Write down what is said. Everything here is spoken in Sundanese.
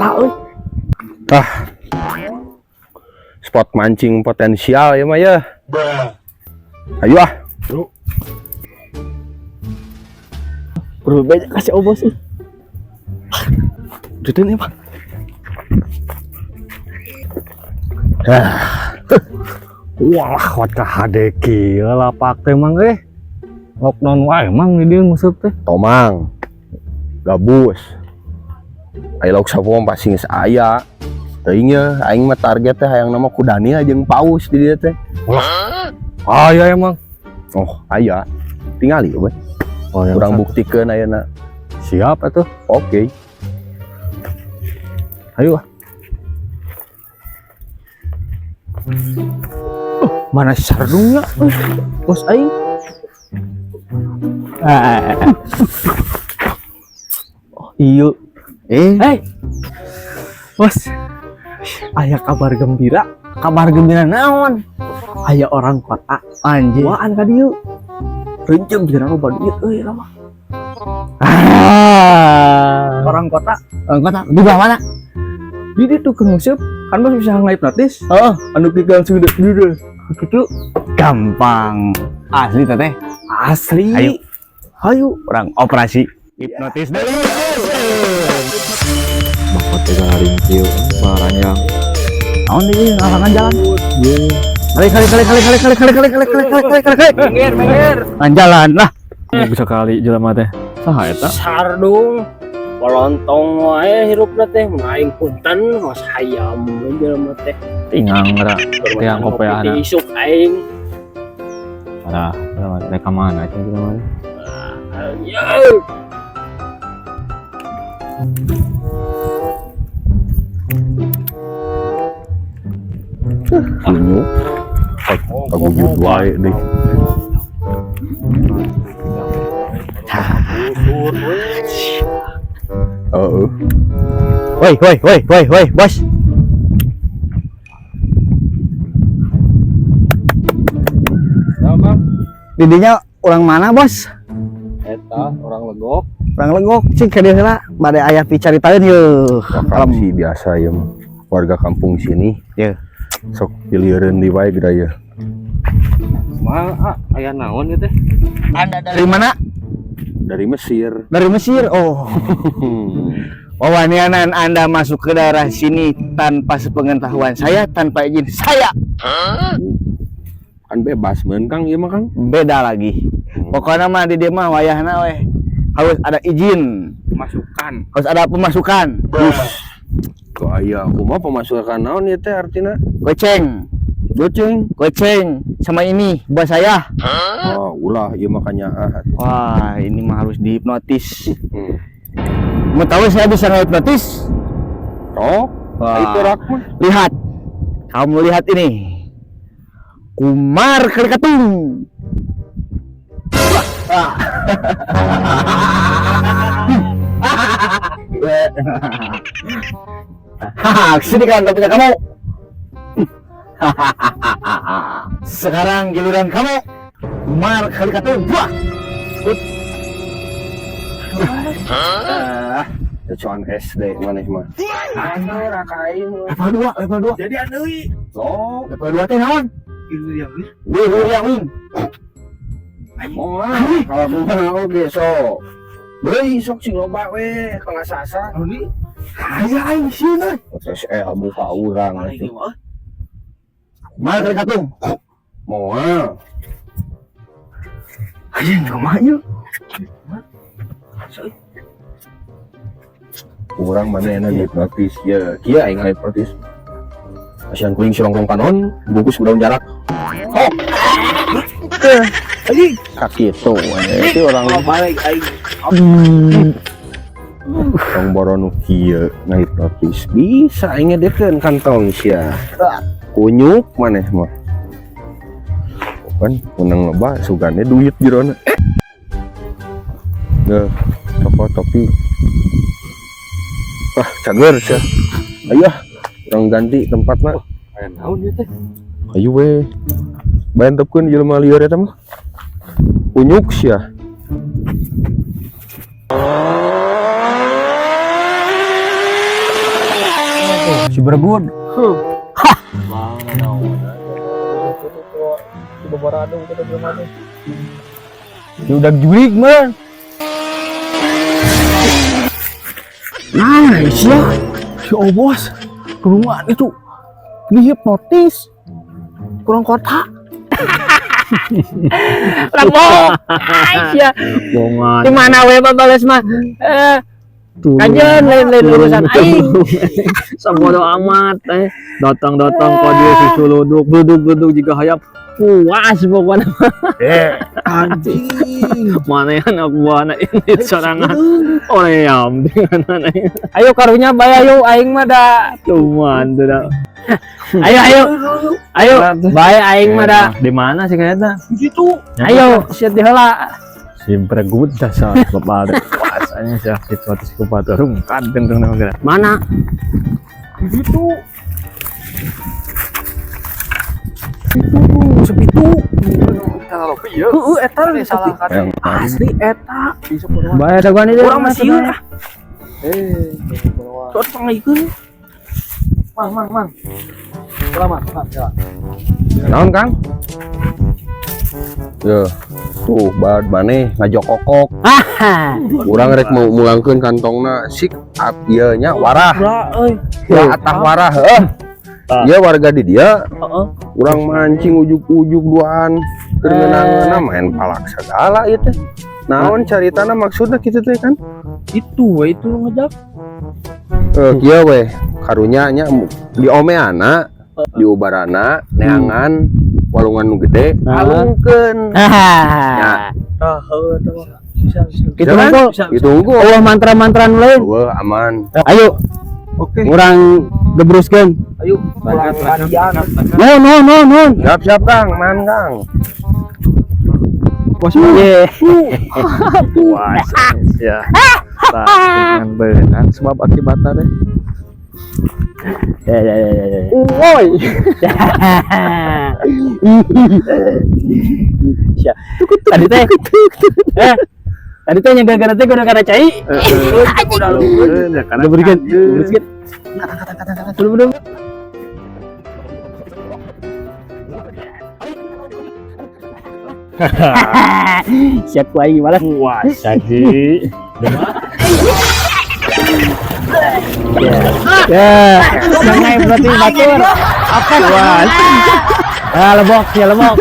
Kota euy. Tah. Spot mancing potensial ya mah ya. Ayo ah. Bro, banyak kasih obos ih. Duitnya nih, Pak. Walah, wat ka hade kieu lapak teh, Mang, eh. Lockdown wae, Mang, di dieu nguseup teh. Tomang. Gabus. Ayo lauk sapu mah pasti geus aya. Teuing ye, aing mah target teh hayang nama kudani jeung paus di dieu teh. Aya emang. Oh, aya. Tingali we. Oh, yang Kurang buktikeun ayeuna. Siap atuh. Oke. Ayo ah. Mana sardungnya? Euy, bos aing. Ah. Oh, iya. Eh, Hei. Bos. Aya kabar gembira. Kabar gembira naon? Aya orang kota. Anjir. Waan ka dieu. Rencem jeung loba duit euy lama. Ah. Orang kota. Orang kota di bawah mana? Di ditu keur nguseup, kan bos bisa ngahipnotis. Heeh. Anu kieu langsung gede gede. Gitu. Gampang. Asli teteh. Asli. Ayo. Ayo. Orang operasi hipnotis dulu. Bapak teh garing kieu barang. Naon deui ngalangan jalan? Kali kali kali kali kali kali kali kali kali kali kali kali kali kali. Minggir, minggir. Jalan lah. Bisa kali jelema teh. Saha eta? Sardung polontong wae hirupna teh, mun aing punten mos hayam we jelema teh. Tingang ra tiang Kopi kopeana. Isuk aing. Parah, rek ka mana cenah jelema teh? Ya. Kunyu. Paguyud wae deh. Heeh. Woi woi woi woi woi, bos. Didinya orang mana, bos? Eta orang Legok. Orang Legok, cing ka dieu heula, bade aya picaritaeun yeuh. Kalem sih biasa ya mah. Warga kampung sini. Ya. Sok pilieun di wae geura ya. Mah ah, aya naon ieu teh? Anda dari mana? Dari Mesir. Dari Mesir. Oh. Wawanianan Anda masuk ke daerah sini tanpa sepengetahuan saya, tanpa izin saya. Kan bebas men Kang ieu mah Kang. Beda lagi. Pokoknya mah di dieu mah wayahna weh harus ada izin, Masukan. Harus ada pemasukan. Kok aya kumaha pemasukan naon ieu teh artina? Goceng, Goceng. Goceng sama ini buat saya. Oh, ulah ieu mah kanyaah atuh. Wah, ini mah harus dihipnotis. Mau tahu saya bisa ngehipnotis? Tok, Wah. itu rak mah. Lihat. Kamu lihat ini. Kumar Kerkatung. Ah. Haha, sini kan topinya kamu. Sekarang giliran kamu. Kumar Kerkatung. Wah. Ah, cuan SD maneh mah. Anu rakain. Level 2, level 2. Jadi deui. Sok, Level 2 teh naon? Wih, yang wing. moal kalau kumaha oge sok. Beuy sok sing loba we pangasasa. Aya aing sieun euy. Terus buka urang atuh. Kumar Kerkatung. Moal. Anjing kumaha ieu? Urang manehna dihipnotis ya. Kieu aing ngahipnotis. Asian kuing silongkong kanon, bungkus daun jarak. Hok. Anjing, sakitu we. Itu orang Balik aing. Tong boro nu kieu ngahipnotis. Bisa aing ngedekeun kantong sia. Kunyuk maneh mah. Kan menang loba sugane duit jerona. Nah, toko topi. Wah, cager sia. Ayo, urang ganti tempatna. Aya naon ieu teh? Ayo we. Bayantepkeun jelema lieur eta mah. Kunyuk sia. Si Bergud. Bang, naon. Si Babaradung kita belum ada. Si udah jurig mah. Nah, sia. Si Obos. Kerungan itu dihipnotis. Kurang kota. Rebok. Aisyah. Bongan. Di mana we babales mah? Kajen lain-lain urusan aing. Sabodo amat eh. Datang-datang ka dia susu luduk, bluduk-bluduk juga hayam. Puas pokoknya. Anjing. Mana yang anak buahna ini sorangan oream dengan anaknya. Ayo karunya bae ayo aing mah da. Cuman tuh dah. Ayo ayo. Ayo bae aing mah da. Di mana sih kayaknya? Gitu. Ayo siap diheula. Si Bergut dah sa bapak ada puasanya sih situasi psikopat rungkad deng deng deng. Mana? Gitu. Itu sepitu. Heeh, eta salah Yang asli eta. Bae dagoan itu. Urang masih sieun ah. Tuh pangaikeun. Mang, mang, mang. Selamat, selamat. Ya. Naon Kang? Yo, tuh bad maneh ngajokokok. Ah. Urang rek mau mulangkeun kantongna sik ap ieu nya warah. euy. Ya atah warah heuh. Ieu warga di dia. Heeh. Urang mancing ujuk-ujuk duaan keur ngeunang-ngeunah main palak segala ieu teh. Naon caritana maksudna kitu teh kan? Itu we itu ngejak. Kieu we karunya nya diomeana, diubarana, neangan walungan nu gede, alungkeun. Ah. Ah, heuh eta mah. Bisa bisa. Itu unggul. Itu unggul. Allah mantra-mantra nu lain. Wah, aman. Ayo Oke. urang gebruskeun. Ayo pulang mandian. No no no no. Siap siap Kang, man Kang. Bos. Ye. Puas ya. Tah, dengan benang sebab akibatnya deh. Ya ya ya ya ya. Woi. Sia. Tadi teh. Tadi teh nya gara-gara teh kudu kana cai. Karena Gebruskeun. Gebruskeun. Belum belum. Siap ku aing malah. puas jadi. Ya, sungai berarti batur. Apa? Wah. Ah, lebok ya lebok.